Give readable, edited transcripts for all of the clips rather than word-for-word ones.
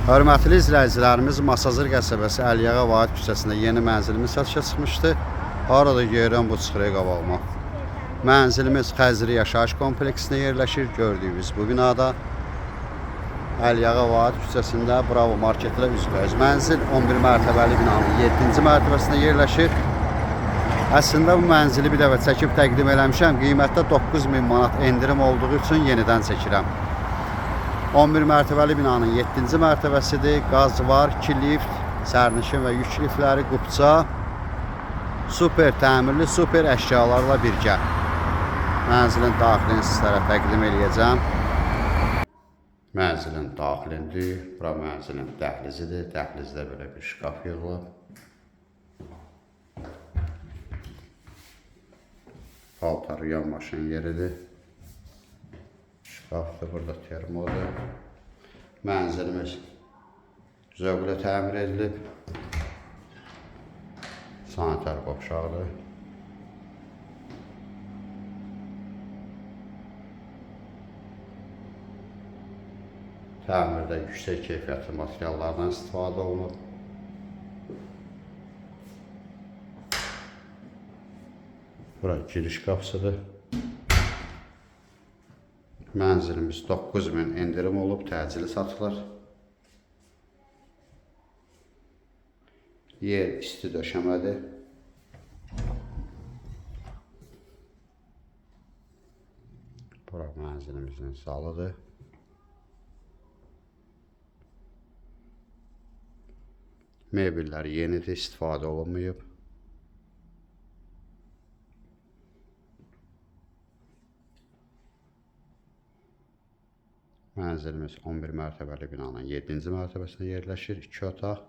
Hörmətli izləyicilərimiz, Masazır qəsəbəsi Əliağa Vahid küçəsində yeni mənzilimiz satışa çıxmışdı. Harada görürəm bu çıxır qabağıma. Mənzilimiz Xəzri yaşayış kompleksində yerləşir. Gördüyünüz bu binada Əliağa Vahid küçəsində Bravo marketlə üzbəüz mənzil 11 mərtəbəli binanın 7-ci mərtəbəsində yerləşir. Əslində bu mənzili bir dəfə çəkib təqdim eləmişəm. Qiymətdə 9000 manat endirim olduğu üçün yenidən çəkirəm. 11 mərtəbəli binanın 7-ci mərtəbəsidir. Qaz var, 2 lift, sərnişin və yük liftləri, qupça, super təmirli, super əşyalarla birgə. Mənzilin daxilini sizlərə təqdim eləyəcəm. Mənzilin daxilindir. Bura mənzilin dəhlizidir. Dəhlizdə belə bir şkaf yığılıb. Paltar yuyan maşın yeridir. Şkafdır, burada termodur. Mənzilimiz zövqlə təmir edilib. Sanitar qovşaqdır. Təmirdə yüksək keyfiyyətli materiallardan istifadə olunub. Bura giriş qapısıdır. Mənzilimiz 9000 endirim olub, təcili satılır. Yer isti döşəmədir. Bura mənzilimizin zalıdır. Mebellər yenidir, istifadə olunmayıb. Mənzilimiz 11 mərtəbəli binanın 7-ci mərtəbəsində yerləşir. 2 otaq,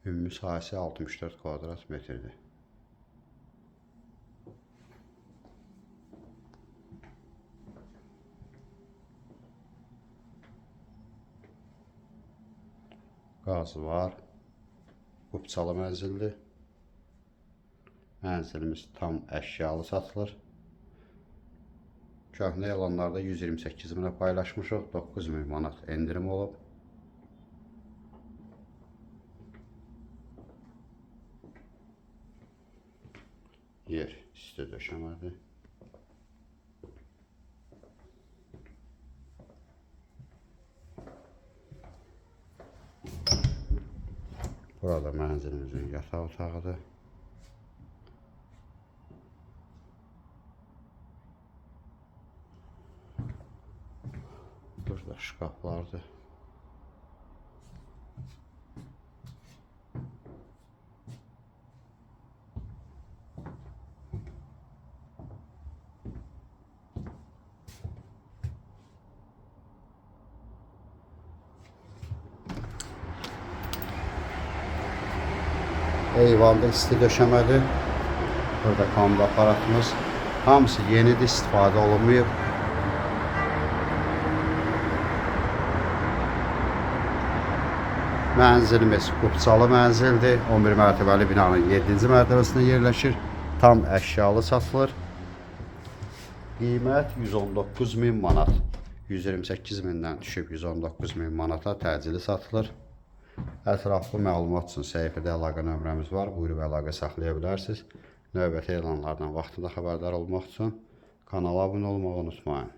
ümumi sahəsi 64 kvadrat metrdir. Qaz var. Qupçalı mənzildir. Mənzilimiz tam əşyalı satılır. Köhnə elanlarda 128 minə paylaşmışıq. 9000 manat endirim olub. Yer isti döşəmədir. Burada mənzilimizin yataq otağıdır. Burada şkaflardır. Eyvanda isti döşəmədir. Burada kombi aparatımız. Hamısı yenidir, istifadə olunmayıb. Mənzilimiz Qupçalı mənzildir. 11 mərtəbəli binanın 7-ci mərtəbəsində yerləşir. Tam əşyalı satılır. Qiymət 119 min manat. 128 mindən düşüb 119 min manata təcili satılır. Ətraflı məlumat üçün səhifədə əlaqə nömrəmiz var. Buyurub əlaqə saxlaya bilərsiniz. Növbəti elanlardan vaxtında xəbərdar olmaq üçün kanala abunə olmağı unutmayın.